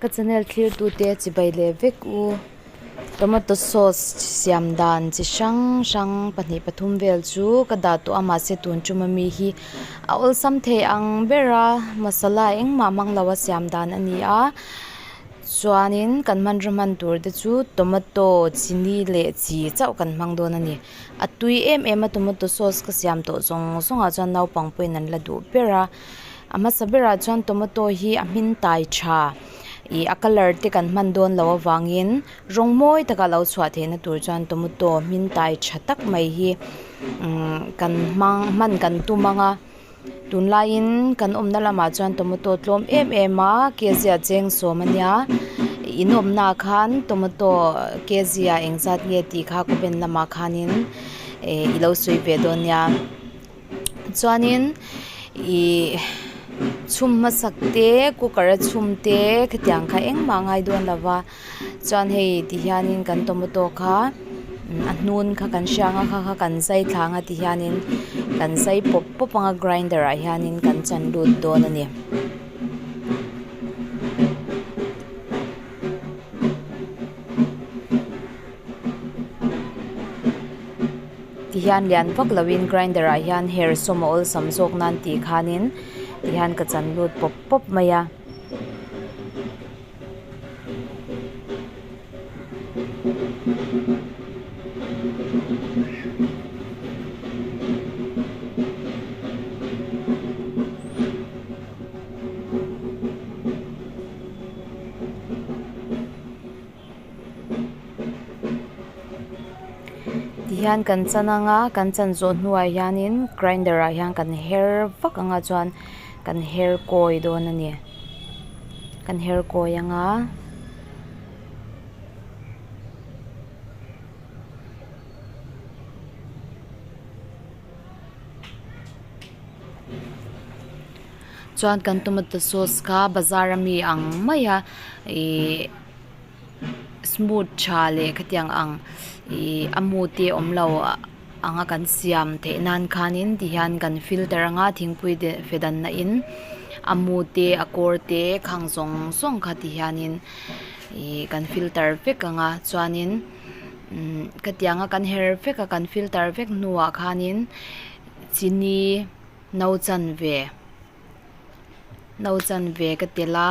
Ka channel thlir tute chibai leh vek u. Tomato sauce siam dan chi hrang hrang pahnih pathum vel chu ka dah tawh a mahse tun tum ami hi a awlsam thei ang ber a masala engmah hmang lo a siam dan a ni a chuanin kan hmanraw hman tur te chu tomato chini leh chi chauh kan hmang dawn a ni a tui em em a tomato sauce ka siam tawh zawng zawng ah chuan naupang pawhin an la duh ber a. A hmasa berah chuan tomato hi a hmin tai tha ih a colour te kan hman dawn loh avangin rawng mawi taka a lo chhuah theihna tur chuan tomato hmin tai tha tak mai hi umm kan hmang hman kan tum ang a tunlaiin kan awmna lamah chuan tomato tlawm em em a kg ah cheng sawm a nia in awmna ah khan tomato kg ah engzat nge tih kha comment lamah khanin eh i lo sawi ve dawn nia. Chuanin ih chhum hmasak te cooker a chhum te khitiang kha engmah a ngai dawn lo va chuan hei ti hianin kan tomato kha a hnun kha kan hria ang a kha kha kan zai thla ang a ti hianin kan zai pawp pawp ang a grinder ah hianin kan chan lut dawn a ni. Ti hian lian vak loin grinder ah hian her sawm a awlsam zawk nan tih khanin ti hian ka chan lut pawp pawp mai a. Tihian kan chan anga kan chan zawh hnuah hianin grinder ah hian kan her vak anga chuan kan her kawi dawn a ni kan her kawi anga. Chuan kan tomato sauce kha bazar ami ang mai a ihh smooth tha leh khatiang ang ihh a mu te awm lo anga kan siam theih nan khanin tihian kan filter anga thingpui te fe dan na in a mu te a kawr te khang zawng zawng kha tihianin ihh kan filter vek anga chuanin umm khatianga kan her vek a kan filter vek hnuah khanin chini no chanve no chanve ka tel a.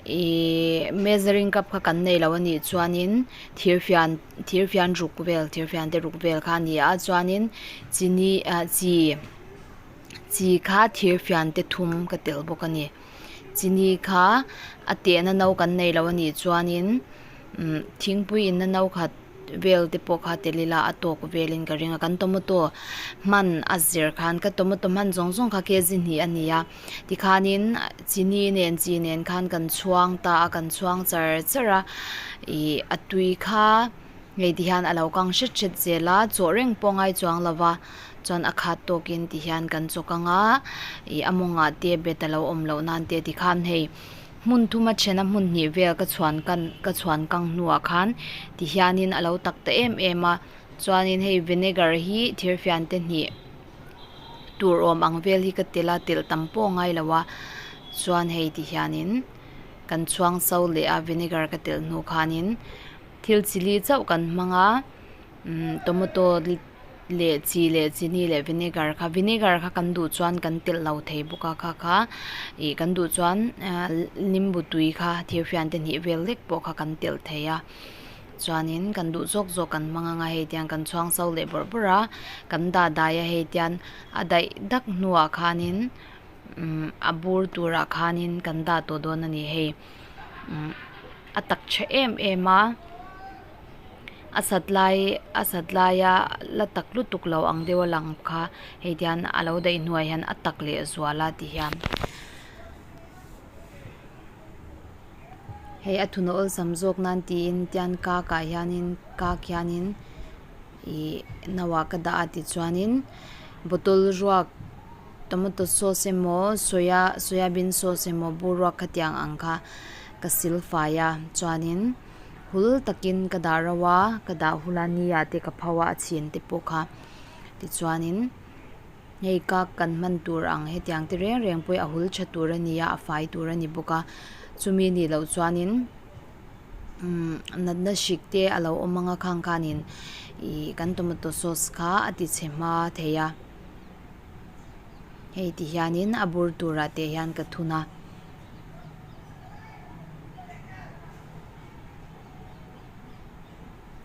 Ihh measuring cup kha kan nei lo a nih chuanin thir fian thir fian ruk vel thir fian te ruk vel kha a ni a chuanin chini ah chi chi kha thir fian te thum ka tel bawk a ni chini kha a tehna no kan nei lo a nih chuanin umm thingpui inna no khat. vel te pawh kha tel ila a tawk velin ka ring a kan tomato hman a zir khan ka tomato hman zawng zawng kha kg hnih a ni a tikhanin chini nen chi nen khan kan chhuang ta a kan chhuang char char a ih a tui kha hei ti hian a lo kang hret hret zel a chawh reng pawh a ngai chuang lo va chuan a khat tawkin ti hian kan chawk ang a ih a mawngah te bet a lo awm loh nan te tikhan hei. Hmun thuma thena hmun hnih vel ka chhuan kan ka chhuan kang hnuah khan ti hianin a lo tak ta em em a chuanin hei vinegar hi thirfian te hnih tur awm ang vel hi ka tel a telh tam pawh a ngai lo a chuan hei ti hianin kan chhuang so leh a vinegar ka telh hnu khanin thil chili chauh kan hmang a umm tomato leh chi leh chini leh vinegar kha vinegar kha kan duh chuan kan telh lo thei bawk a kha kha ih kan duh chuan ah nimbu tui kha thir fian te hnih vel lek pawh kha kan telh thei a chuanin kan duh zawk zawk kan hmang anga hei tiang kan chhuang so leh bawrh bawrh a kan dah dai a hei tian a daih dak hnuah khanin umm a bur turah khanin kan dah tawh dawn a ni hei umm a tak tha em em a. A sat lai a sat laia la tak lutuk lo ang deuh a lang kha hei tihian a lo daih hnuai hian a tak leh zual a ti hian hei a thun awlsam zawk nan tiin tian kak ah hianin kak hianin ih no ah ka dah a tichuanin bottle ruak tomato sauce emaw soya soya bean sauce emaw bur ruak khatiang ang kha ka sil fai a chuanin. Hul takin ka dah rauh a, ka dah hul a ni ah te ka pho a, a chhin te pawh kha tichuanin hei kak kan hman tur ang hetiang te reng reng pawh hi a hul tha tur a ni a, a fai tur a ni bawk a. Chumi nih loh chuanin umm natna hrik te a lo awm ang a khang khanin ih kan tomato sauce kha a ti chhe hma thei a. Hei ti hianin a bur turah te hian ka thun a.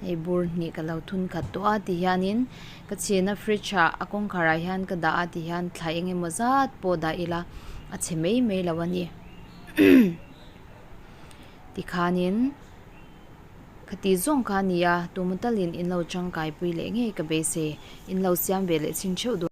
Hei bur hnih ka lo thun khat tawh a ti hianin ka chhina fridge ah a kawngkhar ah hian ka dah a ti hian thla eng emaw zat pawh dah ila a chhe mai mai lo a ni tikhanin khati zawng kha a ni a tuma talin in lo tangkai pui leh ngei ka beisei in lo siam ve leh chin theuh dawn.